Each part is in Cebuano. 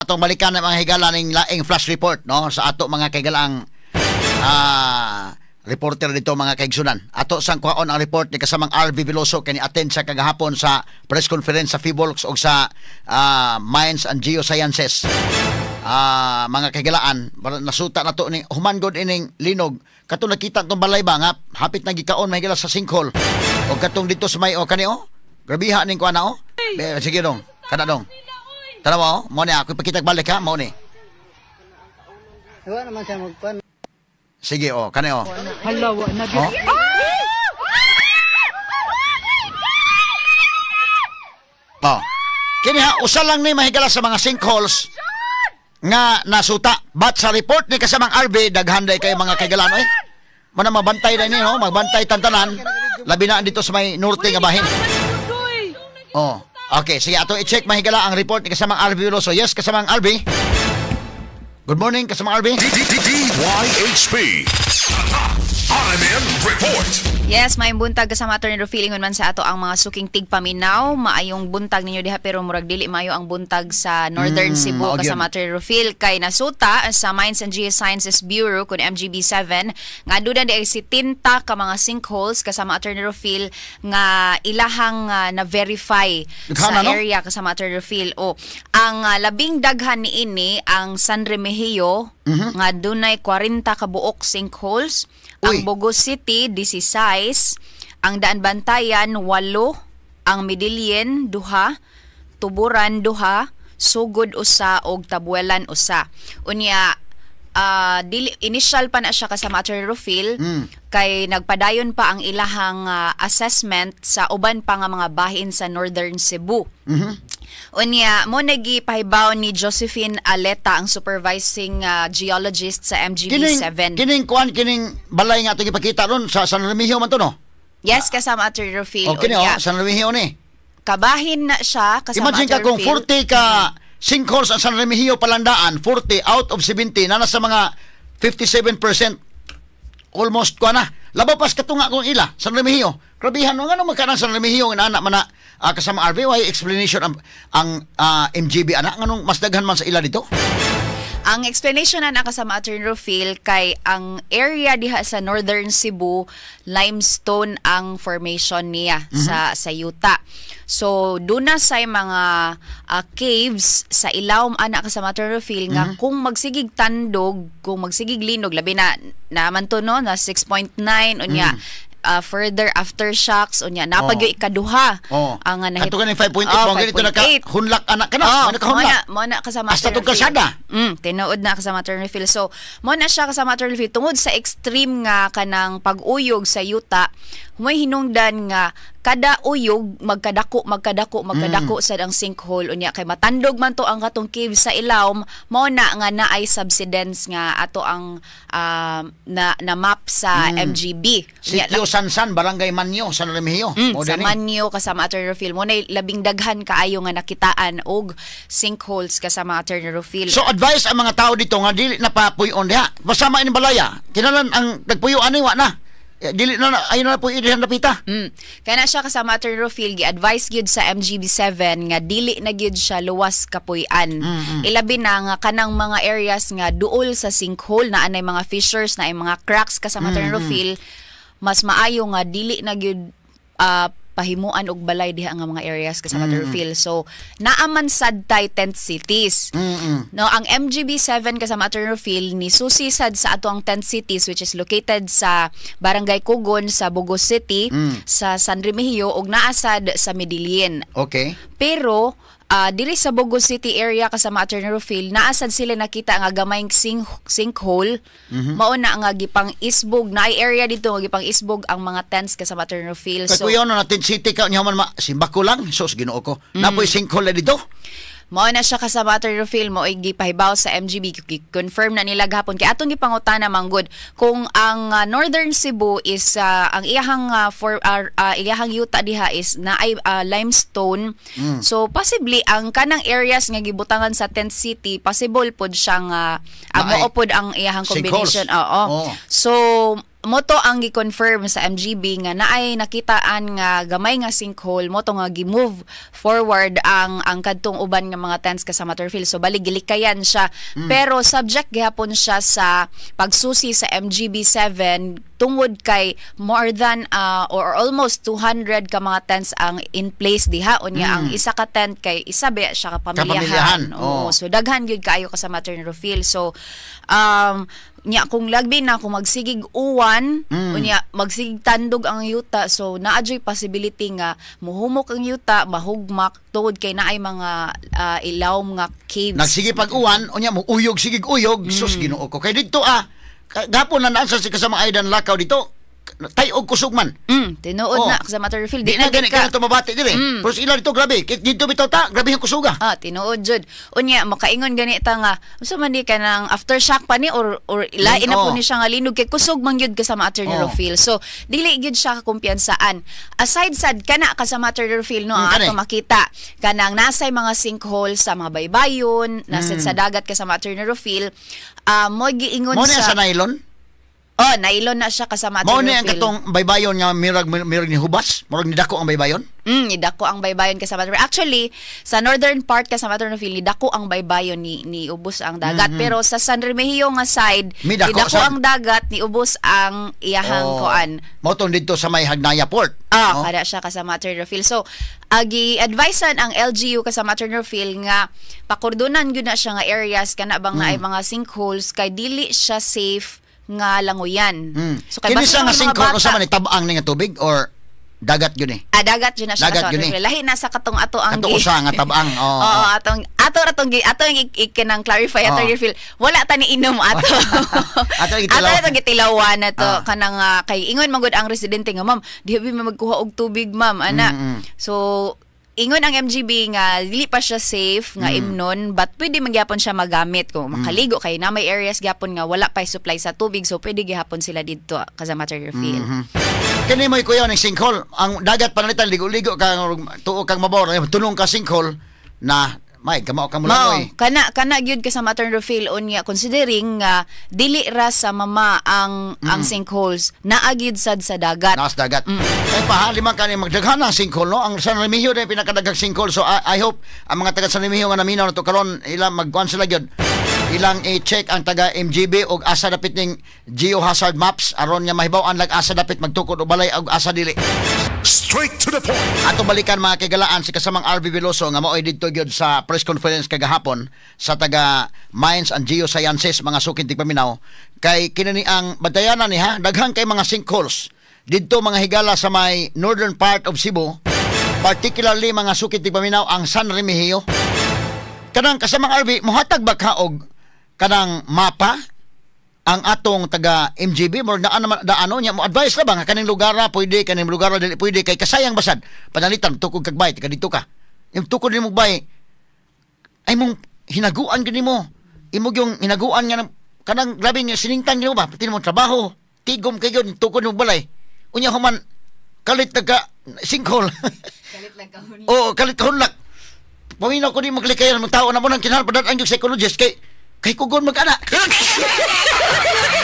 Atong balikan na, mga higala, ning laing flash report, no, sa ato mga kahigalang reporter dito, mga kaigsunan. Ato sang kuhaon ang report ni kasamang RV Veloso kay ni-attend sa kagahapon sa press conference sa Phivolcs og sa Mines and Geosciences. Mga kahigalaan, nasuta na to ni human god ining linog. Katong nakita tong balay ba nga hapit na gikaon, mahigala, sa sinkhole. Og katong dito sa may o kani oh. Grabiha ning kuan na oh. Be, sige dong, kana dong. Tanawa oh, mo ni ako ipakita balik ha, mo ni. Wala naman siya magkuan. Sige oh, kani oh. Hala, wa na Oh. Oh. Kini ha, usa lang ni, mahigala, sa mga sinkholes nga nasuta. But sa report ni kasamang RV, daghan day kay mga kaigalan oy. Mana mabantay day ni no, magbantay tantanan labi na dito sa may norte nga bahin. Oh. Okay, sige, ato i-check, mahigala, ang report ni kasamang RV Veloso. Yes, kasamang RV. Good morning, kasamang RV. DYHP. RMN Report. Yes, maayong buntag, kasama Attorney Rufil, ingon man sa ato ang mga suking tigpaminaw. Maayong buntag ninyo diha, pero murag dili maayo ang buntag sa Northern Cebu Mao gyud. kasama Attorney Rufil kay nasuta sa Mines and Geosciences Bureau kun MGB7 nga aduna di ay 70 ka mga sinkholes, kasama Attorney Rufil, nga ilahang na-verify sa Daghan na, no? area, kasama Attorney Rufil. O ang labing daghan niini ang San Remigio nga dunay 40 ka buok sinkholes. Uy. Ang Bogo City 16, ang Daan Bantayan 8, ang Medellin 2, Tuburan 2, Sugod 1 ug Tabuelan 1. Unya dili initial pa na siya, kasama Attorney Rufil, kay nagpadayon pa ang ilahang assessment sa uban pa nga mga bahin sa Northern Cebu. Unya, mo nagi pahibaw ni Josephine Aleta, ang supervising geologist sa MGB7. Kining kining kuan, kining balay nga atong ipakita ron sa San Remigio man to, no? Yes, kasama Attorney Rufil. O kini oh, Unya, San Remigio ni. Kabahin na siya, kasama Imagine ka Attorney kung Rufil. 40 ka sinkholes ang San Remigio palandaan, 40 out of 70 na nasa mga 57% almost kuan na. Labaw pas katunga kung ila San Remigio. Grabihan no, ngano magkanang San Remigio nga ana man na, kasama RV, why explanation ang MGB ana, nganong mas daghan man sa ila dito? Ang explanation na kasama Attorney Rufil kay ang area diha sa Northern Cebu, limestone ang formation niya sa yuta. So duna say mga caves sa ilawom ana, kasama Attorney Rufil, nga kung magsigig tandog, kung magsigig linog, labi na naman to no na 6.9 unya further aftershocks, unya Oh. naa pa gyoy ikaduha ang Kato kaning 5.8 Oh, mo ganito na ka 5.8. hunlak anak ka na, Oh, oh, nakahunlak. Mo na kasama Hasta Attorney tong kalsada. Phil. Tinuod na, kasama Attorney Phil. So, mo na siya, kasama Attorney Phil, tungod sa extreme nga kanang pag-uyog sa yuta, may hinungdan nga kada uyog magkadako, magkadako, magkadako sad ang sinkhole. Unya kay matandog man to ang katong cave sa ilawom, mao na nga naay subsidence nga ato ang na na map sa MGB. Unya, Sitio Sansan, Barangay Manyo, San Remigio. Mo sa din eh. Manyo, kasama Attorney Rufil, mo na labing daghan kaayo nga nakitaan og sinkholes, kasama Attorney Rufil. So advice ang mga tao dito nga dili na papuyon diha. Basta ini balaya. Kinalan ang nagpuyo ani wa na. Eh, dili na na ayo na puyo diha napita. Kaya na siya, kasama Attorney Rufil, gi-advise gyud sa MGB7 nga dili na gyud siya luwas kapuy-an. Ilabi na nga kanang mga areas nga duol sa sinkhole na anay mga fissures na ay mga cracks, kasama Attorney Rufil, mas maayo nga dili na gyud pahimuan og balay diha nga mga areas, kasama Attorney Rufil. So naaman sad tay tent cities. No, ang MGB7, kasama Attorney Rufil, ni susi sad sa ato ang tent cities which is located sa Barangay Kugon sa Bogo City, sa San Remigio ug naa sad sa Medellin. Pero diri sa Bogo City area, kasama Attorney Rufil, naa sad sila nakita nga gamayng sinkhole. Mao na nga gipang isbog na area dito nga gipang isbog ang mga tents, kasama Attorney Rufil. Kay So kuya no natin city ka nya man ma simbako lang sus Ginoo ko. Napoy sinkhole na dito. Mao na siya, kasama Attorney Rufil, mo ay gipahibaw sa MGB, confirm na nila gahapon kay atong gipangutana manggod kung ang Northern Cebu is ang iyahang for iyahang yuta diha is naay limestone. So possibly ang kanang areas nga gibutangan sa tent city, possible pod siyang Naay mao pod ang iyahang sinkholes. combination. Oo. Oo. So Mao to ang gi-confirm sa MGB nga naay nakitaan nga gamay nga sinkhole, mao to nga gi-move forward ang kadtong uban nga mga tents, kasama Turfil. So bali gilikayan siya. Pero subject gihapon siya sa pagsusi sa MGB 7 tungod kay more than or almost 200 ka mga tents ang in place diha. Unya ang isa ka tent kay isa ba siya ka pamilyahan. Kapamilyahan, Oo. oo. So daghan gyud kaayo, kasama Attorney Rufil. So nya kung lagbi na kung magsigig uwan, unya magsigig tandog ang yuta, so naa juy possibility nga muhumok ang yuta, mahugmak tungod kay naay mga ilawom nga caves. Nagsige pag uwan, unya mo uyog, sigig uyog, sus, Ginoo ko. Kay didto gapon na naan sa si kasama Aidan Lakaw dito, tay-og kusog man. Tinuod na, kasama Attorney Rufil. Di na gani ka ka na mabati diri. Pero sa ila dito grabe, kay dito bitaw ta, grabe ang kusuga. Ah, tinuod jud. Unya makaingon gani ta nga unsa man di kanang aftershock pa ni or lain na po ni siya nga linog kay kusog man gyud, kasama Attorney Rufil. So dili gyud siya kakumpiyansaan. Aside sad kana, kasama Attorney Rufil, no, ang Kani. ato makita kanang nasay mga sinkhole sa mga baybayon, nasa sa dagat, kasama Attorney Rufil. Ah, mo giingon Mao ni sa sa nylon. Oh, nylon na siya, kasama Mao Attorney ni ang Rufil. katong baybayon nga mirag mirag ni hubas, murag ni dako ang baybayon. Nidako ang baybayon, kasama Attorney. Actually, sa northern part, kasama Attorney Phil, nidako ang baybayon ni ubos ang dagat. Pero sa San Remigio nga side, Midako nidako ang dagat, ni ubos ang iyahang kuan. Mao tong didto sa may Hagnaya Port. Ah, No? kada siya, kasama Attorney Phil. So, agi advisean ang LGU, kasama Attorney Phil, nga pakordonan gyud na siya nga areas kana bang naay mga sinkholes kay dili siya safe nga languyan. So kay Kini basin siya nga ang mga sinkhole bata- unsa man ni, tabang ni nga tubig or dagat yun eh? Ah, dagat yun na siya, Dagat kasama yun eh. Attorney Phil. Lahi na sa katong ato ang Kato usa nga tabang. Oo. Oo, atong ato ra tong atong ikinang clarify, Attorney Phil. Wala ta ni inom ato. Ato gitilaw. Ato atong gitilawan na to kanang kay ingon man gud ang residente nga, "Ma'am, di abi magkuha og tubig, ma'am," ana. So ingon ang MGB nga dili pa siya safe nga imnon, but pwede man gyapon siya magamit kung makaligo kay na may areas gyapon nga wala pa supply sa tubig, so pwede gihapon sila didto, kasama Attorney Phil. Kini mo'y kuya ng sinkhole. Ang dagat panalitan, ligo-ligo ka, tuo kang mabor, tunong ka sinkhole na may kamao ka mo Mao, langoy. kana kana gyud, kasama Attorney Rufil. Unya considering nga dili ra sa mama ang sinkholes, naa gyud sad sa dagat. Naas dagat. Ay pahali man kani magdaghan ang sinkhole, no. Ang San Remigio na yung pinakadaghang sinkhole. So I hope ang mga taga San Remigio nga naminaw na to karon ilang magkuan sila gyud. Ilang i-check ang taga MGB og asa dapit ning geohazard maps aron nga mahibaw-an lag asa dapit magtukod og balay og asa dili. Straight to the point. Ato balikan, mga kagalaan, si kasamang RV Veloso nga maoy didto gyud sa press conference kagahapon sa taga Mines and Geosciences, mga suking tigpaminaw, kay kini ang batayanan ni ha, daghan kay mga sinkholes didto, mga higala, sa may northern part of Cebu, particularly, mga suking tigpaminaw, ang San Remigio. Kanang kasamang RV, mohatag ba ka og kanang mapa ang atong taga MGB mo na ano da ano niya mo advice na ba nga kaning lugar ra pwede, kaning lugar ra dili pwede, kay kasayang basad panalitan tukod kag bay taga dito ka, yung tukod nimo bay ay mong hinaguan gid nimo, imo yung hinaguan nga kanang grabe nga siningtan nimo ba, pati mo trabaho tigom kay gyud tukod nimo balay, unya human kalit na ka sinkhole. Oo, kalit ka hunlak. Paminaw ko di maglikayan mga tao na mo nang kinahanglan padat ang psychologist kay kugon mag-ana.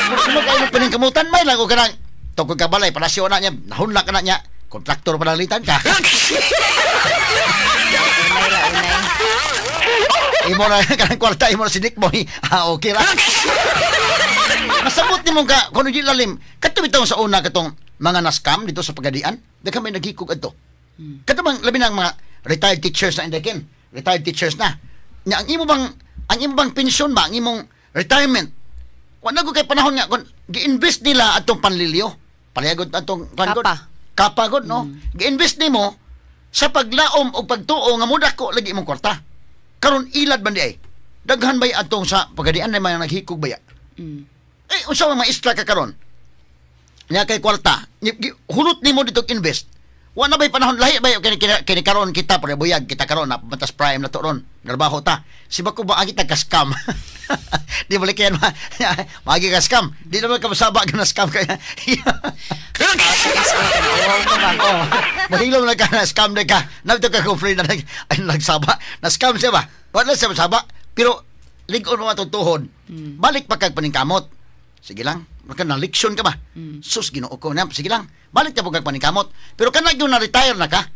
Murag ay mo paningkamutan may lang o kanang tukod ka balay palasyo na niya, nahunlak ka na niya, kontraktor panalitan ka. Unay ra unay. Imo na kanang kwarta, imo na si Nick Boy. Ah, okay ra. Masabot nimo ka kuno di lalim. Kadto bitaw sa una katong mga na-scam dito sa Pagadian, daghan may naghikog adto. Kadto bang labi ng mga retired teachers na indekin, retired teachers na. Nya ang imo bang pensyon ba, ang imong retirement. Wa na ko kay panahon nga kun gi-invest nila atong panlilyo. Palihagod atong kuan gud. Kapa. Kapa gud, no. Gi-invest nimo sa paglaom o pagtuo nga mudako lagi imong kwarta. Karon ilad man di ay. Daghan bay atong sa Pagadian na mga naghikog baya. Eh unsa man maestra ka karon? Nya kay kwarta, hulot nimo dito invest. Wa na bay panahon, lahi bay kini karon kita pre buyag kita karon na matas prime na to ron. Trabaho ta. Si bako ba kita ka scam. Di balik yan ma. Magi ka scam. Di naman ka masaba ka na scam kaya. Oh, mahilom na ka na scam na ka. Nabito ka kung free na nag, ay, nagsaba. Na scam siya ba? Wala siya masaba. Pero ligon mo matutuhod. Balik pa kag paningkamot. Sige lang. Maka na leksyon ka ba? Sus, Ginoo ko na, sige lang. Balik ta pud kag paningkamot. Pero kanang yung na-retire na ka,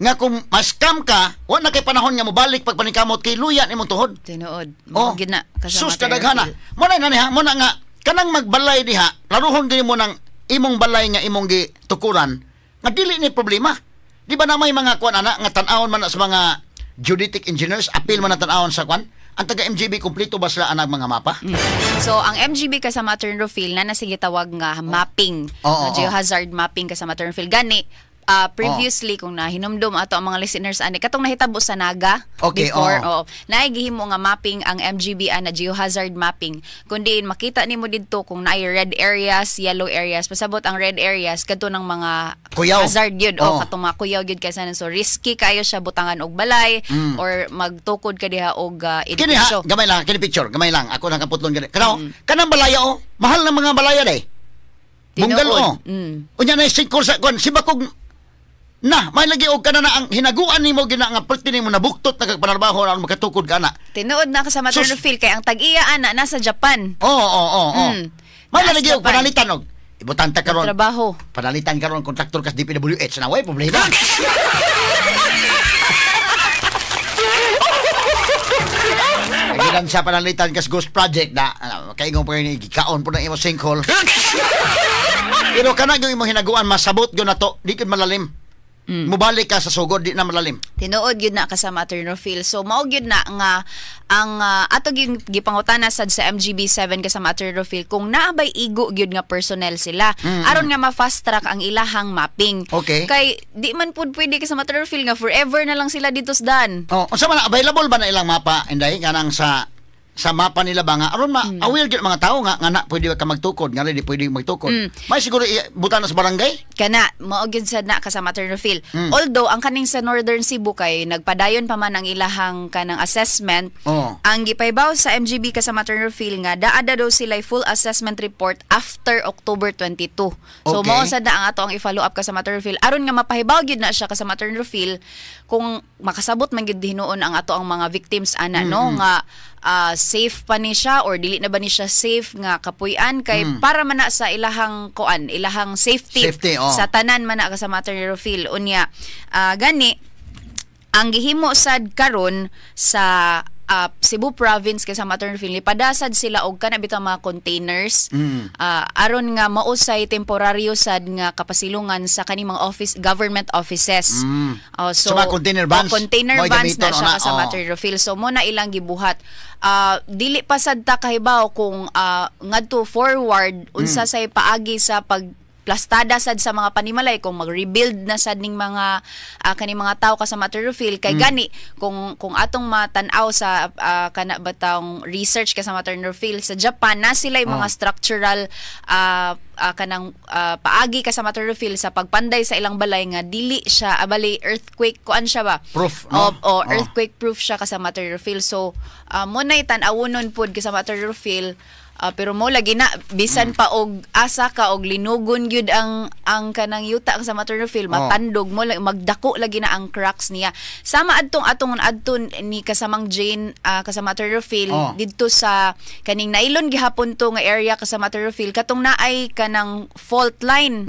nga kung ma-scam ka, wa na kay panahon nga mobalik pag paningkamot kay luya nimong tuhod. Tinuod. Oh, Mao gyud na kasama sus Attorney kadaghana. Rufil. Mo na na niha, mo na nga kanang magbalay diha, klaruhon gani mo nang imong balay nga imong gitukuran nga dili ni problema. Di ba na may mga kuan ana nga tan-awon man na sa mga geodetic engineers, apil man na tan-awon sa kuan? Ang taga MGB, kumpleto ba sila anang mga mapa? So, ang MGB kasama Attorney Rufil na nasa gitawag nga mapping, Oo, no, oo. geohazard mapping kasama Attorney Rufil. Gani, previously kung nahinumdum ato ang mga listeners ani katong nahitabo sa Naga before, oo, naay gihimo nga mapping ang MGB ana, geohazard mapping, kundi makita nimo didto kung naay red areas, yellow areas. Pasabot ang red areas kadto ng mga Kuyaw. hazard gyud o katong mga kuyaw gyud kay so risky kayo siya butangan og balay or magtukod ka diha og Kini ha, edipisyo. Gamay lang, kini picture, gamay lang. Ako nang kaputlon gani. Kanaw, kanang balaya oh, mahal ng mga balaya day. Tinuod. Bungalo oh. Unya na sinkhole sa kuan, si bakog na may lagi og kana na ang hinaguan nimo gina nga perti nimo nabuktot na kag panarbaho na makatukod ka na. Tinuod na kasama Sus. Attorney Phil kay ang tag-iya ana nasa Japan. Oo. May Naas lagi og Japan. panalitan og ibutang ta karon. Trabaho. Panalitan karon kontraktor kas DPWH na way problema. Gidan sa panalitan kas Ghost Project na kaingon pa ni gikaon po na imo sinkhole. Pero kana yung imong hinaguan masabot gyud na to, di gyud malalim. Mubalik ka sa sugod, di na malalim. Tinuod gyud na kasama Attorney Phil. So mao gyud na nga ang ato gyud gipangutana sad sa MGB7 kasama Attorney Phil kung naa bay igo gyud nga personnel sila aron nga ma-fast track ang ilahang mapping. Kay di man pud pwede kasama Attorney Phil nga forever na lang sila dito sa dan. Oh, unsa man na, available ba na ilang mapa inday kanang sa mapa nila ba nga aron ma aware gyud mga tao nga nga na pwede ka magtukod nga di pwede magtukod. May siguro butan na sa barangay? Kana mao gyud sad na kasama Attorney Phil. Although ang kaning sa Northern Cebu kay nagpadayon pa man ang ilahang kanang assessment. Ang gipahibaw sa MGB kasama Attorney Phil nga daa daw sila full assessment report after October 22. So mao sad na ang ato ang i-follow up kasama Attorney Phil aron nga mapahibaw gyud na siya kasama Attorney Phil kung makasabot man gyud hinuon ang ato ang mga victims ana no nga safe pa ni siya or dili na ba ni siya safe nga kapuy-an kay para man na sa ilahang kuan, ilahang safety, Safety, oh. sa tanan man na kasama Attorney Rufil. Unya gani ang gihimo sad karon sa Cebu Province kasama Attorney Rufil, nipadasad sila og kana bitang mga containers aron nga mausay temporaryo sad nga kapasilungan sa kaning mga office, government offices. Oh, so, Sa mga container vans, oh, container mo'y vans na gamiton, siya ona, kasama oh. Attorney Rufil. So mo na ilang gibuhat. Dili pa sad ta kahibaw kung ngadto forward unsa say paagi sa pag plastada sad sa mga panimalay kung mag-rebuild na sad ning mga kaning mga tawo kasama Attorney Rufil kay gani kung atong matan-aw sa kana batang research kasama Attorney Rufil sa Japan na sila mga structural kanang paagi kasama Attorney Rufil sa pagpanday sa ilang balay nga dili siya abali earthquake kuan siya ba Proof, no? O, earthquake proof siya kasama Attorney Rufil. So mo nay tan-awonon pod kasama Attorney Rufil. Pero mo lagi na bisan pa og asa ka og linugon gyud ang kanang yuta kasama Attorney Rufil, matandog mo magdako lagi na ang cracks niya. Sama adtong atong adton ni kasamang Jane kasama Attorney Rufil didto sa kaning nailon gihapon to nga area kasama Attorney Rufil katong naay kanang fault line.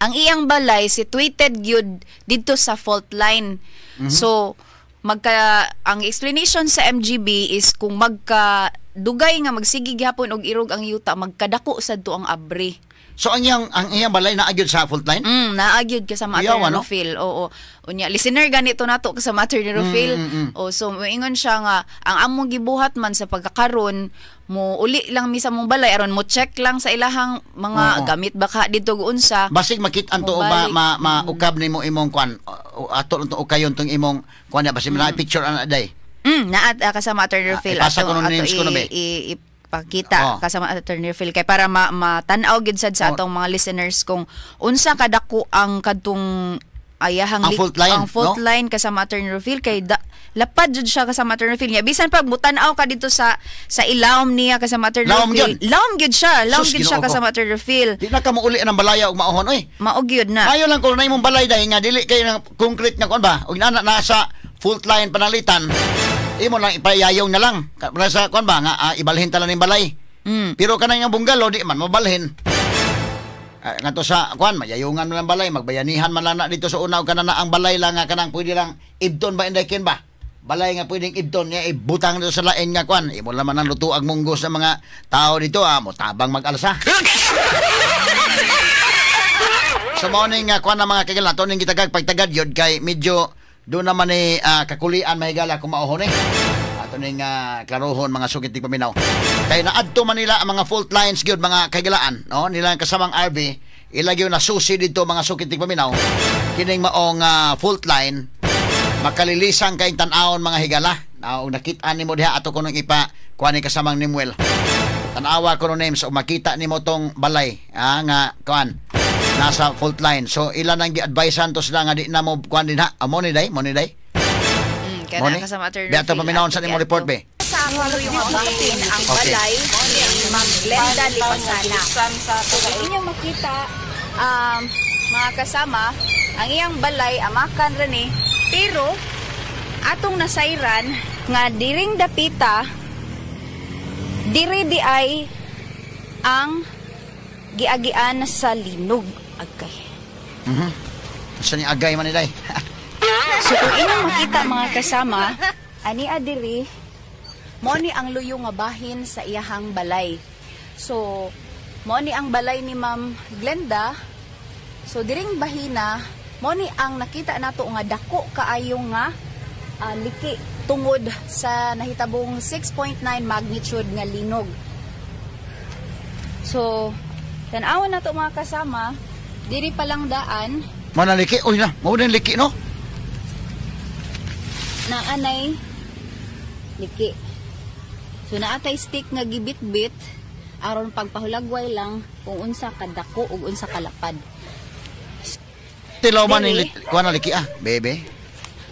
Ang iyang balay situated gyud didto sa fault line. So magka ang explanation sa MGB is kung magka dugay nga magsige gihapon og irog ang yuta magkadako sad to ang abre. So ang iyang balay naa gyud sa fault line? Naa gyud kasama Iyaw, Attorney ano? Rufil. Oo. Unya listener ganito nato kasama Attorney Rufil. O so moingon siya nga ang among gibuhat man sa pagkakaron mo uli lang mi sa mong balay aron mo check lang sa ilahang mga gamit baka didto unsa. Basig makit-an to o ma, Mobalik. ma, maukab nimo imong kuan ato lang to ukayon tong imong kuan na basig na picture ana day. Naa kasama Attorney Rufil. Ipasa ko Ato nung names ko na, be. Ipakita kasama Attorney Rufil kay para matanaw gid sad sa atong mga listeners kung unsa kadako ang kadtong ayahang Ang fault line, ang fault no? line kasama Attorney Rufil kay lapad jud siya kasama Attorney Rufil niya bisan pag mutan-aw ka dito sa ilawom niya kasama Attorney Lawom Rufil, gyud. lawom gyud siya, lawom Sus, gyud siya Ginoo ko. kasama Attorney Rufil. Di na ka mouli ng balaya og maohon oy. Mao gyud na. Mayo lang kung na imong balay dahil nga dili kayo ng concrete nga kuan ba ug nana nasa fault line panalitan imo lang ipayayong na lang. Para sa kuan ba nga ibalhin ta lang ning balay. Pero kanang nga bungalow di man mabalhin. Ngadto sa kuan, mayayungan man lang balay, magbayanihan man lang na dito sa una, og kanang na ang balay lang nga kanang pwede lang ibton ba, inday ken ba? Balay nga pwedeng ibton niya ibutang dito sa lain nga kuan. Imo lang man ang luto ang munggo sa mga tao dito, mo tabang mag-alsa. So mao ning kuan na mga kagala, ato ning gitagag pagtagad yod kay medyo do naman ni kakulian mahigala kung mauhon eh. Ato ning klarohon mga sugit ni paminaw. Kay naadto man nila ang mga fault lines gyud mga kagilaan, no? Nila ang kasamang RV ilagyo na susi dito mga sugit ni paminaw. Kining maong fault line makalilisang kay tan-awon mga higala. Na og nakit-an nimo diha ato kunong ipa kuan ni kasamang Nimuel. Tan-awa kuno names og makita nimo tong balay nga kuan nasa fault line. So ilan ang gi-advisean to sila nga di na mo kuan din ha. Amo ni day, mo ni day. Kana Mo ni? kasama Attorney Be ato Rufil, paminawon sa nimo report be. Sa yung mabahin ang balay ni Ma'am Glenda Lipasana. So inyong makita mga kasama, ang iyang balay amakan ra ni, pero atong nasayran nga diring dapita diri di ay ang giagian sa linog agkay. Sa ni agay man ni day. So kung inyong makita mga kasama, ani adiri mo ni ang luyo nga bahin sa iyahang balay. So mo ni ang balay ni Ma'am Glenda. So diring bahina mo ni ang nakita nato nga dako kaayo nga liki tungod sa nahitabong 6.9 magnitude nga linog. So tan-awan nato mga kasama, diri pa lang daan Mo na liki, uy na, mo na liki no. Naanay liki. So naatay stick nga gibitbit aron pagpahulagway lang kung unsa kadako ug unsa kalapad. Tilaw man ni Diri. kuan na liki bebe.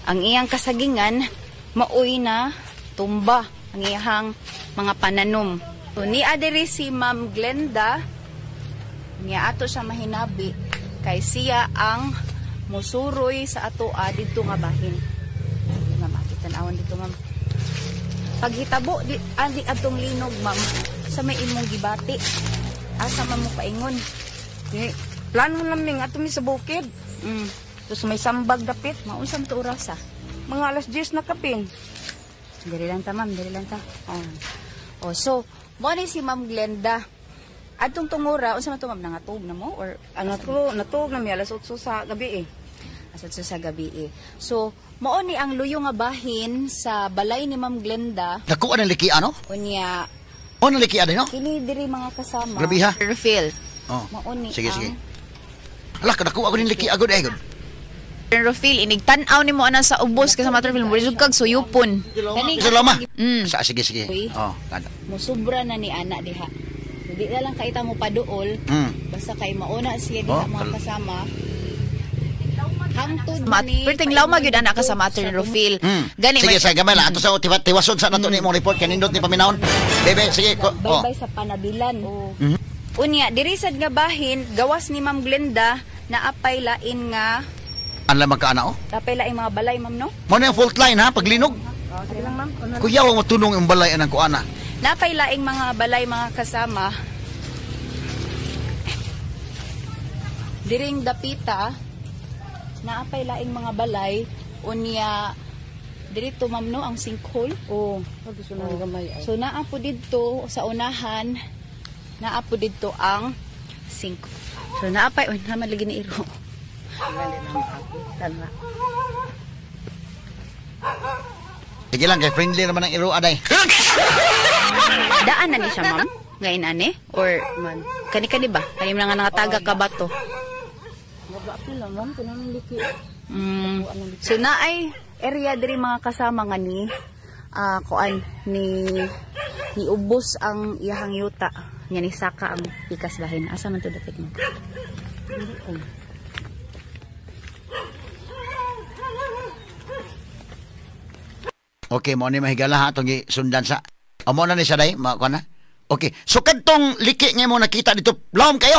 Ang iyang kasagingan maoy na tumba ang iyang mga pananom. So ni adiri si Ma'am Glenda, niya ato siya mahinabi kay siya ang musuroy sa atoa didto nga bahin. Ma'am, tan-awon dito ma'am. Paghitabo di andi adtong linog ma'am sa may imong gibati. Asa man mo paingon? Di, plano namin ato mi sa bukid. Tapos may sambag dapit. Maunsa man to oras ah? Mga alas 10 na kapin. Diri lang ta ma'am, diri lang ta. Oh. Oh, so mo ni si Ma'am Glenda. Adtong tungura, unsa man to ma'am, nangatog na mo or Ano to, natug na mi alas 8 sa gabi eh. Asad sa gabi eh. So, mao ni ang luyo nga bahin sa balay ni Ma'am Glenda. Dako ang liki ano? Unya, Mo na liki ano? kini diri mga kasama. Grabe ha. Refill. Oh. Mao ni Sige, ang sige. Hala, kadako ako ning liki agod eh. Gud. Rofil, inigtan-aw nimo ana sa ubos kasama Rofil, mo kag suyupon. Kani Sa loma. Sa sige sige. Uy. Oh, kada. Musubra na ni ana diha. So, di na lang kaita mo paduol. Basta kay mauna siya diha Oh, mga kasama. Hangtod ni Perting lawma gyud ana kasama Attorney Rofil. Gani Sige, may- sa gamay lang. Ato sa tiwason sa nato ni imong report kanindot ni paminawon. Bebe, sige ko. Oh. Baybay sa panabilan. Unya, diri sad nga bahin gawas ni Ma'am Glenda na apay lain nga Anla magkaana oh. apay lain mga balay ma'am no. Mo na yung fault line ha paglinog. Sige lang ma'am. Ano Kuya wa matunong yung balay anang kuana. Napay laing mga balay mga kasama. Diring dapita naapay laing mga balay unya dirito ma'am no ang sinkhole. Oh, gusto na gamay ay. So naa po didto sa unahan, naa po didto ang sink. So naapay uy naman lagi ni iro. Tama. Sige lang kay friendly naman ang iro aday. Daan na ni siya ma'am ngayon ani or Man. kani-kani ba? Kani nga nangataga ka ba to? Magaapil lang ma'am kunang liki. So naay area diri mga kasama nga ni kuan ni ni ubos ang iyahang yuta nga ni saka ang pikas bahin. Asa man to dapit mo? Okay, mo ni mahigala ha atong gisundan sa. Amo na ni siya day, ma kuana. Okay. So kadtong liki nga mo nakita dito, lawom kayo.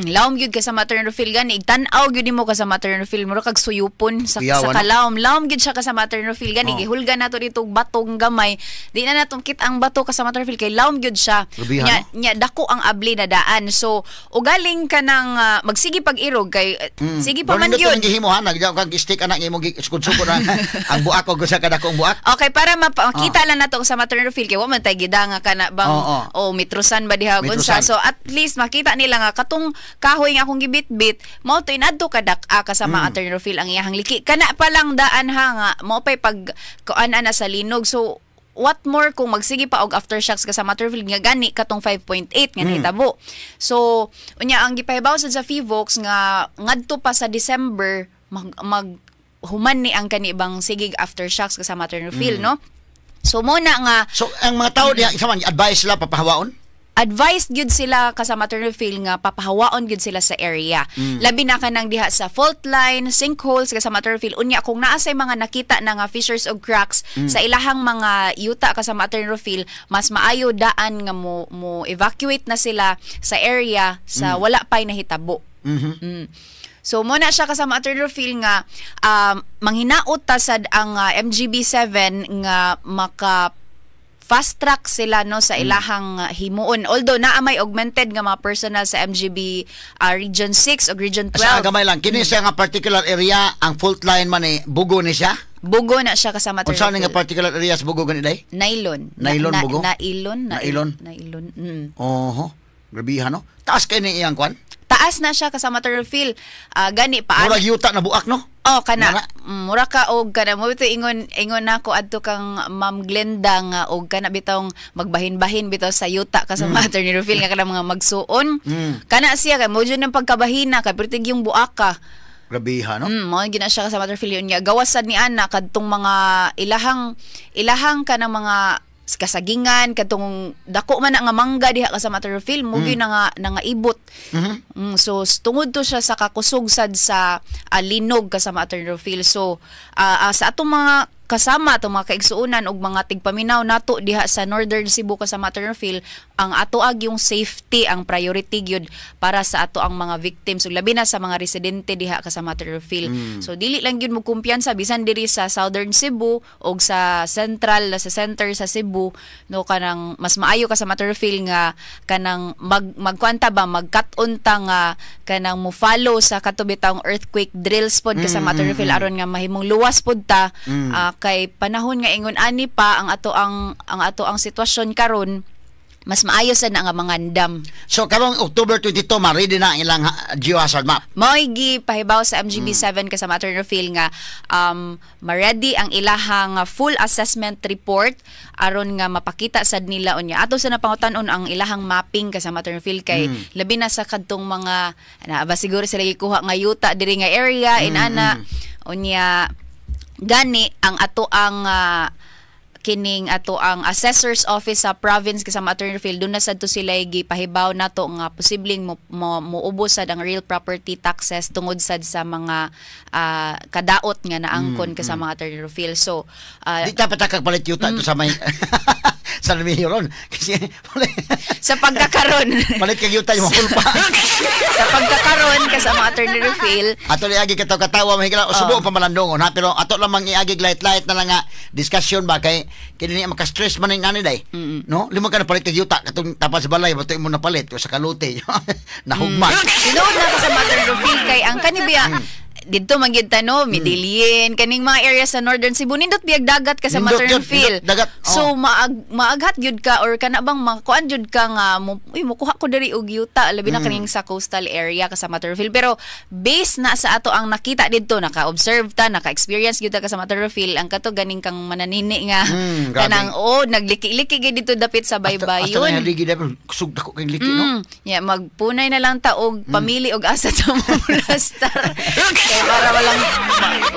Lawom gyud kasama, Attorney Rufil, gani. Tan-aw gyud nimo kasama, Attorney Rufil, mura kag suyupon sa, Kuyaw, sa ano? kalawom. Lawom gyud siya kasama, Attorney Rufil, gani. Oh. Gihulga nato dito og batong gamay. Di na nato kita ang bato kasama, Attorney Rufil, kay lawom gyud siya. Grabe, Nya, ano? nya dako ang abli na daan. So, ugaling ka nang magsige pag-irog kay sige pa man Doon gyud. nindot gihimo ha, nagjaw kag stick anak imong sukod-sukod ang, ang buak og usa ka dakong buak. Okay, para makita lang nato sa Attorney Rufil kay wa man tay gida nga kana bang Oo. oh, mitrusan ba diha ug unsa. Mitrusan. So at least makita nila nga katong kahoy nga akong gibitbit mao to inadto kadak-a kasama Attorney Rufil ang iyahang liki. Kana pa lang daan ha nga mao pay pag kuan ana sa linog. So what more kung magsige pa og aftershocks kasama, Attorney Rufil, nga gani katong 5.8 nga nahitabo. So unya ang gipahibaw sad sa PHIVOLCS nga ngadto pa sa December mag human ni ang kani bang sigig aftershocks kasama, Attorney Rufil, no? So mo na nga So ang mga tao diha isa man advice sila papahawaon. Advised gyud sila kasama, Attorney Phil, nga papahawaon gyud sila sa area. Labi na kanang diha sa fault line, sinkholes kasama, Attorney Phil. Unya kung naa say mga nakita na nga fissures og cracks sa ilahang mga yuta kasama, Attorney Phil, mas maayo daan nga mo evacuate na sila sa area sa wala pa'y nahitabo. So mo na siya kasama, Attorney Rufil, nga manghinaot ta sad ang MGB7 nga maka fast track sila, no, sa ilahang himuon. Although naa may augmented nga mga personnel sa MGB Region 6 o Region 12. Sa gamay lang kini siya nga particular area, ang fault line man ni Bugo ni siya. Bugo na siya kasama, Attorney Unsa ni nga Rufil. particular area sa Bugo gani day? Nailon. Nailon, Bugo? Nailon. Nailon? Nailon. Oho. Grabihan, no. Taas kay ni iyang kwan. Taas na siya kasama, Attorney Rufil. Gani paano Murag yuta na buak, no? Oh, kana. Mura. Mura ka og kana mo ito ingon ingon nako adto kang Ma'am Glenda nga og kana bitawng magbahin-bahin bitaw sa yuta kasama, Attorney Rufil, nga kana mga magsuon. Kana siya kay mo jud ng pagkabahina kay pertig yung buaka. Grabihan, no? Mo gina siya kasama, Attorney Rufil, yun nga gawas sad ni ana kadtong mga ilahang ilahang kanang mga kasagingan, kadtong dako man na nga mangga diha kasama, Attorney Rufil, mo gyud na nga ibot. So tungod to siya sa kakusog sad sa linog kasama, Attorney Rufil. So sa atong mga kasama, atong mga kaigsuonan og mga tigpaminaw nato diha sa Northern Cebu kasama, Attorney Rufil, ang ato ag yung safety ang priority gyud para sa ato ang mga victims ug labi na sa mga residente diha kasama, Attorney Rufil. So dili lang gyud mo kumpiyansa bisan diri sa Southern Cebu og sa central, sa center sa Cebu, no, kanang mas maayo kasama, Attorney Rufil, nga kanang magkwanta ba, magkat-on ta nga kanang mo follow sa kato bitawng earthquake drills pod kasama, Attorney Rufil, aron nga mahimong luwas pod ta kay panahon nga ingon ani pa ang ato ang sitwasyon karon, mas maayo sa na nga mangandam. So karong October 22 ma-ready na ang ilang geohazard map. Mao'y gipahibaw sa MGB7 kasama, Attorney Rufil, nga ma-ready ang ilahang full assessment report aron nga mapakita sad nila unya. Ato sa napangutan-on ang ilahang mapping kasama, Attorney Rufil, kay labi na sa kadtong mga na ba siguro sila gikuha nga yuta diri nga area inana. Unya gani ang ato ang kining ato ang assessor's office sa province kasama, Attorney Phil, doon na sad to sila gipahibaw nato nga posibleng mo muubos sad ang real property taxes tungod sad sa mga kadaot nga naangkon kasama, Attorney Rufil. So Di ta patakag palit yuta ito sa may sa ron. Kasi sa pagkakaron palit kag yuta yung mahulpa. Sa pagkakaron kasama, Attorney Rufil. Ato ni agi kataw katawa mahigala subo pa malandongon ha, pero ato lamang iagig light light na lang nga discussion ba kay kini niya maka-stress man ning ani day. No? Limo ka na palit kag yuta katong tapat sa balay bato imo napalit o sa kalute nahugman. Tinuod na kasama, Attorney Rufil, kay ang kanibiya didto man gyud ta, no, Medellin, kaning mga area sa Northern Cebu, nindot biyag dagat kasama, Nindot Attorney yun, Rufil. nindot dagat, oh. So maaghat gyud ka or kana bang makuan gyud ka nga mo, uy, mukuha ko diri og yuta, labi na kaning sa coastal area kasama, Attorney Rufil. Pero based na sa ato ang nakita didto, naka-observe ta, naka-experience gyud ta kasama, Attorney Rufil, ang kato ganing kang mananini nga Grabe. kanang oh nagliki-liki gyud dito dapit sa Hasta baybayon. na ligi dapat kusog dako kay liki, no. Yeah, magpunay na lang ta og pamili og asa ta mo lastar. Kay para walang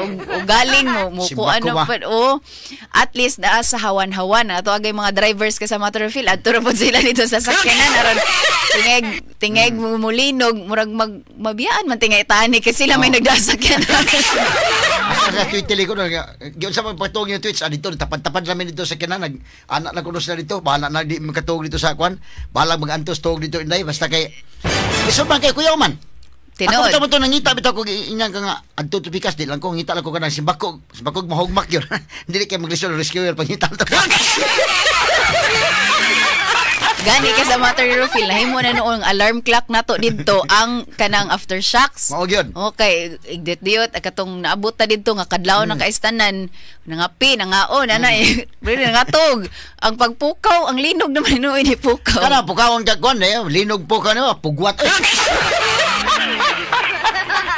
og galing mo Simba ko ano ko ba? pa oh, at least naa sa hawan-hawan ato agay mga drivers kasama, Attorney Phil, adto ra pud sila dito sa sakyanan aron tingeg tingeg mo mulinog, murag mag mabiyaan man tingay tani kasi sila may Oh. nagdasakyan. Asa Ka-tweet ko giun sa magpatuog yung tweets dito tapad-tapad namin dito sa kinan nag anak na kuno sila dito, bahala na di makatuog dito sa kwan, bahala mag-antos tuog dito inday basta kay lisod man kay kuyaw man. Tinuod. Ako bitaw to nangita bitaw ko inyang ka nga adto to pikas di lang ko ngita lang ko kanang simbako, simbakog mahugmak yun. Dili kay maglisod rescuer pangita to. Gani ka sa Attorney Rufil, nahimo na noong alarm clock nato didto ang kanang aftershocks. Mao gyud. Okay, igdit diyot katong naabot ta didto nga kadlaw na kaistanan, nangapi, nangaon ana pero nangatog. Ang pagpukaw, ang linog naman noon ni pukaw. Kana pukawon ka kwan eh, linog po ka nimo, pugwat.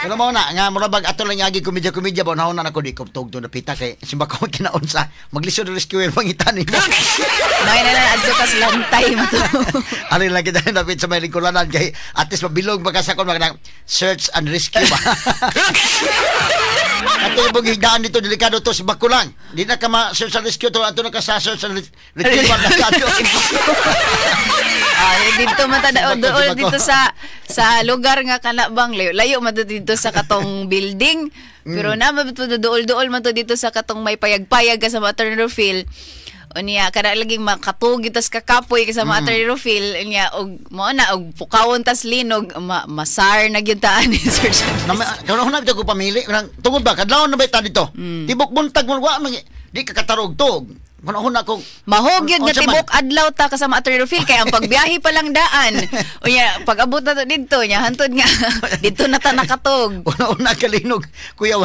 Pero mo na nga mura bag ato lang agi komedya-komedya ba nauna na ko di ko tug to napita kay simbako kinaon sa maglisod rescuer pangita nimo. May na lang adto kas lantay mo to. Ari lang kita napit sa may lingkuranan kay at least mabilog ba ka sa kon mga search and rescue ba. At yung higdaan dito delikado to si bako lang. Di na ka ma search and rescue to ato na ka sa search and retrieval na ka ato. Dito man ta Simbako, dool simbako. dito sa lugar nga kana bang layo, layo man to dito sa katong building. Pero na man to dool-dool man to dito sa katong may payag-payag ka sa Attorney Rufil. Unya kana laging makatug tas kakapoy ka sa mga Attorney Rufil unya og mao na og pukawon tas linog masar na gyud taan ni Sir John. Na karon na bitaw ko pamili kanang tungod ba kadlawon na ba ta dito. Tibok buntag mo wa man di ka katarog-tog. Panahon na kung Mahog yun nga Unsa man? tibok adlaw ta kasama Attorney Rufil kay ang pagbiyahe pa lang daan. Unya pag abot na to didto nya hantod nga didto na ta nakatog. Una-una kalinog kuya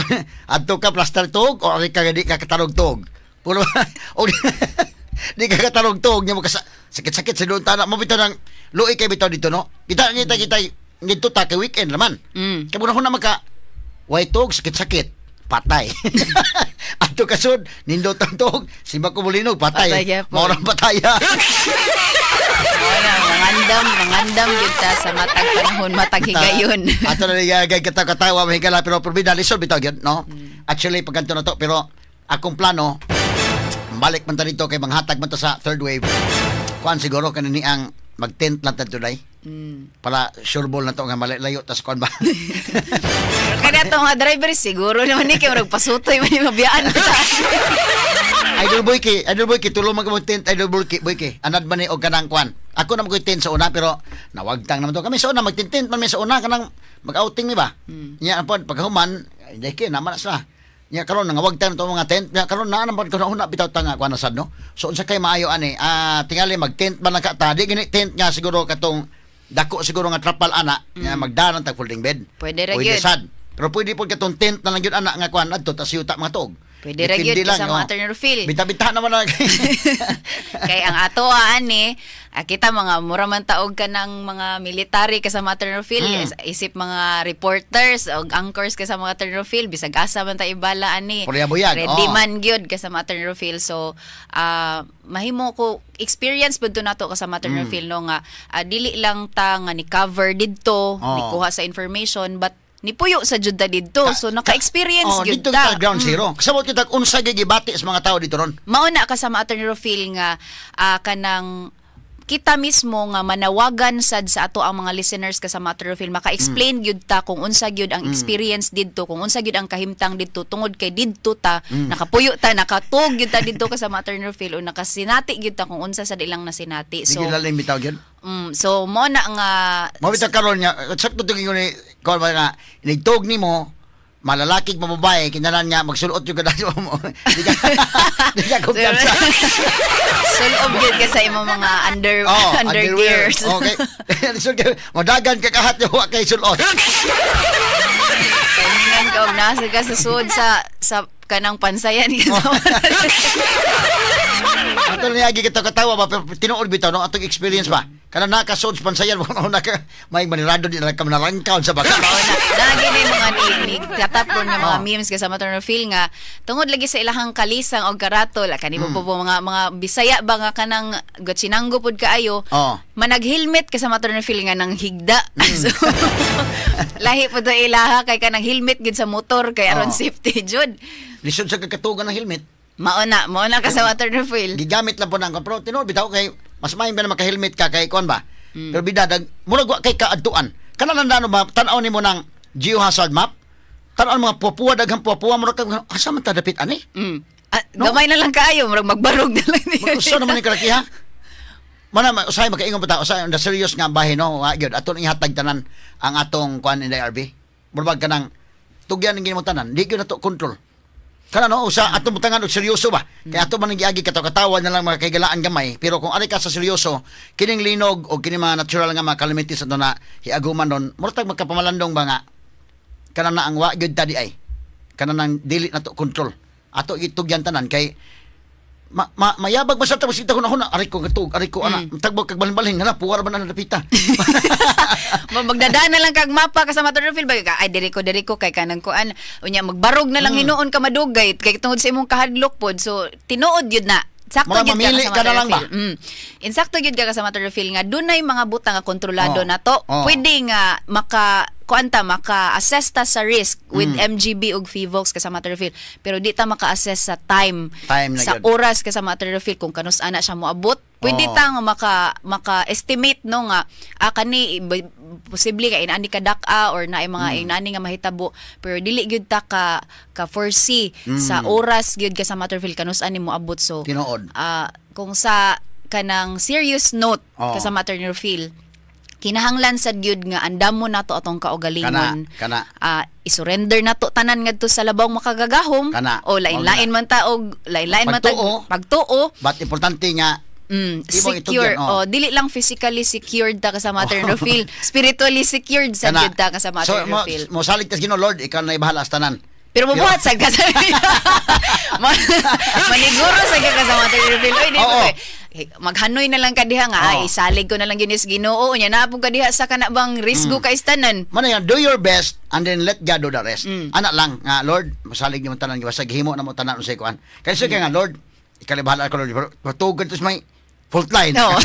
adto ka plaster tog o ari ka di ka katarog-tog. Puro o di ka katarog-tog nya mo ka sakit-sakit sa doon tana mo bitaw nang luoy kay bitaw dito no. Kita kita kita dito ta kay weekend naman. Kay muna na maka way tog sakit-sakit patay. Adto ka sud nindot ang tog simba ko mulinog patay. Patay gyapon. Mao ra pataya. Wala, mangandam gyud ta sa matag panahon, matag higayon. Ato na niya kay katawa mahigala pero probida lisod bitaw gyud no. Actually pagkanto na to pero akong plano balik man ta dito kay manghatag man ta sa third wave. Kuan siguro kanini ang mag-tent lang ta today. Para sure ball na to nga malayo tas kuan ba. Kaya to mga driver siguro naman ni kay murag pasutoy man ni mabiyaan ta. Idol boy ki tulo man ka tent Idol boy ki, boy ki. Anad man ni og kanang kuan. Ako na mag tent sa una pero nawagtang naman to kami sa una magtintent man mi sa una kanang mag-outing mi ba. Nya pud paghuman hindi kay naman na sila. Nya karon nangawagtang to mga tent. Nya karon naa naman kuno una bitaw ta nga kuan na sad no. So unsa kay maayo ani tingali mag-tent man lang ka ta. Di gani tent nga siguro katong dako siguro nga trapal ana nya magdaran tag folding bed. Pwede ra Pwede gyud. sad. Pero pwede pod katong tent na lang gyud ana nga kuan adto tas yuta mga tuog. Pwede ra gyud Depende lang, sa mga oh. Attorney Rufil. Bita-bita naman na. Kay ang ato ani, kita mga mura man taog ka ng mga military kasama Attorney Rufil, isip mga reporters og anchors kasama Attorney Rufil, bisag asa man ta ibala ani. Purya-buyag, Ready oh. man gyud kasama Attorney Rufil. So mahimo ko experience pud to nato kasama Attorney Rufil no nga dili lang ta nga ni cover didto, ni kuha sa information but nipuyo sa jud ta didto. So naka-experience oh, gyud dito ta. kita ground zero. Kasabot kita unsa gyud gibati sa mga tao dito ron. Mauna ka sa Attorney Rufil nga kanang kita mismo nga manawagan sad sa ato ang mga listeners kasama Attorney Rufil maka-explain gyud ta kung unsa gyud ang experience didto, kung unsa gyud ang kahimtang didto tungod kay didto ta nakapuyo ta, nakatug gyud ta didto kasama Attorney Rufil o nakasinati gyud ta kung unsa sad ilang nasinati. Di So gyud lalim bitaw gyud. So mo na nga Mao bitaw karon nga sakto to gyud ni kuan ba nga inigtog nimo malalaki mababae kinahanglan nga magsulot yung kada mo. Di ka kumpiyansa. Sulob gyud ka sa imong mga Oh, undergears. Okay. Lisod kay madagan ka kahat wa kay sulot. Kaningan ka og nasa ka sa sud sa kanang pansayan ka. Ato na yagi kita katawa ba pero tinuod bitaw no atong experience ba. Kana nakasod sa pansayan mo na ka may manirado di na ka manarangkaw sa baka. Oo na. Nagi na yung mga ni katapon nga mga memes kasama Attorney Rufil nga tungod lagi sa ilahang kalisang og karatol kani po po mga Bisaya ba nga kanang gatsinanggo pod kaayo manag-helmet kasama Attorney Rufil nga nang higda. So, lahi po to ilaha kay kanang helmet gid sa motor kay aron safety jud. Lisod sa kakatugan ng helmet. Mao na kasama Attorney Rufil. Gigamit lang po nang pero tinuod bitaw kay mas maayo ba na maka-helmet ka kay kuan ba. Pero bida dag murag wa kay kaadtuan. Kana lang dano ba tan-aw nimo ng geohazard map. Tan-aw mga puwa-puwa, daghang puwa-puwa, murag kag asa man ta dapit ani? Ah, No? gamay na lang kaayo, murag magbarog na lang niya. Usa naman ni kalaki ha. Mana usahay makaingon pa ta, usahay on the serious nga bahin no, wa gyud ato nang ihatag tanan ang atong kuan in the RB. Murag kanang tugyan ng ginimo tanan, di gyud nato control. Kana no, usa atong butangan og seryoso ba. Kay ato man ang giagi kataw-katawa na lang mga kaigalaan gamay, pero kung ari ka sa seryoso, kining linog o kining mga natural nga mga calamities ato na hiaguman ron, murag tag magkapamalandong ba nga kana na ang wa gyud ta di ay. Kana nang dili nato control. Ato gitugyan tanan kay mayabag ba sa tapos kita ko na aray ko katug, aray ko ana, tagbog kag balhin-balhin hala puwar ba na napita. Magdadaan na lang kag mapa kasama Attorney Rufil ba ka ay diri ko kay kanang kuan unya magbarog na lang hinuon ka madugay kay tungod sa imong kahadlok pod, so tinuod gyud na. Sakto Mura gyud ka mamili kasama ka na lang ba? Rufil. Insakto gyud ka kasama Rufil nga dunay mga butang nga kontrolado Oh. na to. Oh. Pwede nga maka kuan ta maka-assess ta sa risk with MGB ug PHIVOLCS kasama Rufil, pero di ta maka-assess sa time, Time na sa gyud. oras kasama Rufil kung kanus ana siya moabot. Pwede Oh. ta nga maka-estimate no nga kani posible ka inaani ka dak-a or naay mga inaani nga mahitabo, pero dili gyud ta ka foresee sa oras gyud kasama Rufil kanus ani moabot, so Tinuod. Kung sa kanang serious note Oh. kasama Attorney Rufil, kinahanglan sad gyud nga andamo nato atong kaugalingon. Kana, kana. Isurrender nato tanan ngadto sa labawng makagagahom. Kana. O lain-lain man ta og lain-lain man ta Pagtuo. pagtuo. But importante nga imong secure. itugyan, oh. O dili lang physically secured ta kasama Attorney Rufil, spiritually secured sad kana. gyud ta kasama So, Attorney Rufil. mo salig tas Ginoo, Lord, ikaw na ibahala sa tanan. Pero mabuhat sad ka sa maniguro sa ka kasama Attorney Rufil. Oy, di Oo. ba kay maghanoy na lang ka diha nga Oo. ay isalig ko na lang gyud is Ginoo nya naapong ka diha sa kana bang risgo kay tanan. Mana yan, do your best and then let God do the rest. Ana lang nga Lord, masalig nimo tanan basta gihimo na mo tanan unsay kuan. Kay mm. nga Lord, ikaw na bahala ko Lord, pero patugod to sa may fault line. No.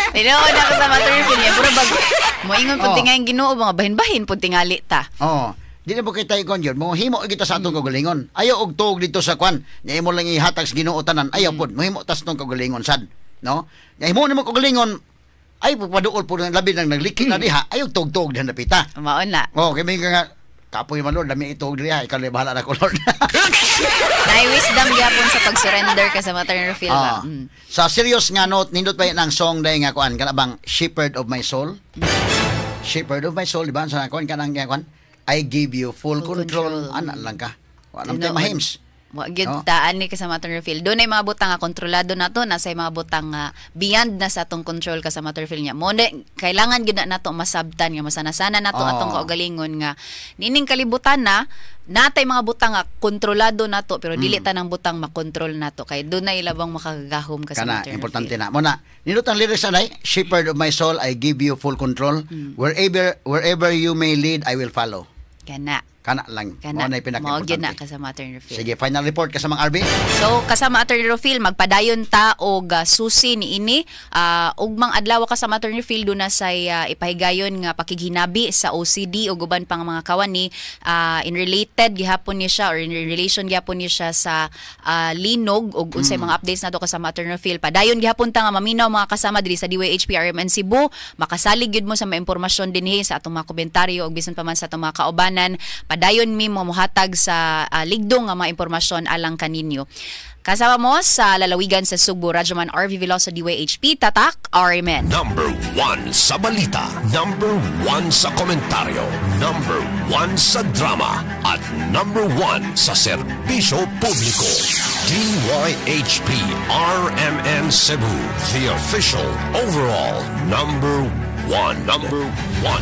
Tinuod ako sa Attorney Rufil niya. Puro bag moingon pud Oo. tingaling Ginoo mga bahin-bahin pud tingali ta. Oo. Di na po kita ikon yun. Mohimo kita sa atong kaugalingon. Ayaw og tuog dito sa kwan. Nya imo lang ihatag sa Ginoo tanan. Ayaw pod. Mohimo tas atong kaugalingon sad. No? Nya himo nimo kaugalingon ay paduol po ng labi nang nagliki na diha. Ayaw tuog-tuog diha napita. Maon na. Oh, kay may nga kapoy man Lord, lami ituog diha. Ikaw na bahala na ko Lord. Naay wisdom gyapon sa pag-surrender ka sa Attorney Rufil ba. Ah. Sa serious nga note, nindot pa yun ang song dahil nga kuan kana bang Shepherd of My Soul? Shepherd of My Soul, di ba? Sa kuan kanang kuan, I give you full, Full control. control. Ana lang ka. Wala naman tayo Tinuod. mahims. Wa gyud No? ta ani kasama Attorney Rufil. Doon ay mga butang nga kontrolado nato, nasa mga butang nga beyond na sa atong control kasama Attorney Rufil niya. Mo na kailangan gyud na nato masabtan nga masanasana nato Oo. atong kaugalingon nga nining kalibutan na natay mga butang nga kontrolado nato pero dili tanang butang makontrol nato kay doon ay labang makagagahom kasama Kana, Attorney importante Rufil. na. Muna, nindot ang lyrics anay, Shepherd of my soul, I give you full control. Wherever you may lead, I will follow. Kana. Kana lang. Kana. Mao na Mao gyud na pinaka-importante. kasama Attorney Rufil. Sige, final report kasama RB. So kasama Attorney Rufil magpadayon ta og susi niini ugmang adlaw kasama Attorney Rufil duna say ipahigayon nga pakighinabi sa OCD ug uban pang mga kawani in related gihapon ni siya or in relation gihapon ni siya sa linog ug unsay mga updates nato kasama Attorney Rufil. Padayon gihapon ta nga maminaw mga kasama diri sa DYHP RMN Cebu, makasalig gyud mo sa mga impormasyon dinhi sa atong mga komentaryo ug bisan pa man sa atong mga kaubanan. Padayon mi mo mohatag sa ligdong nga mga impormasyon alang kaninyo. Kasama mo sa lalawigan sa Sugbo, Radyoman RV Veloso, DYHP, Tatak, RMN. Number 1 sa balita. Number 1 sa komentaryo. Number 1 sa drama. At number 1 sa serbisyo publiko. DYHP RMN Cebu. The official overall number 1. Number 1.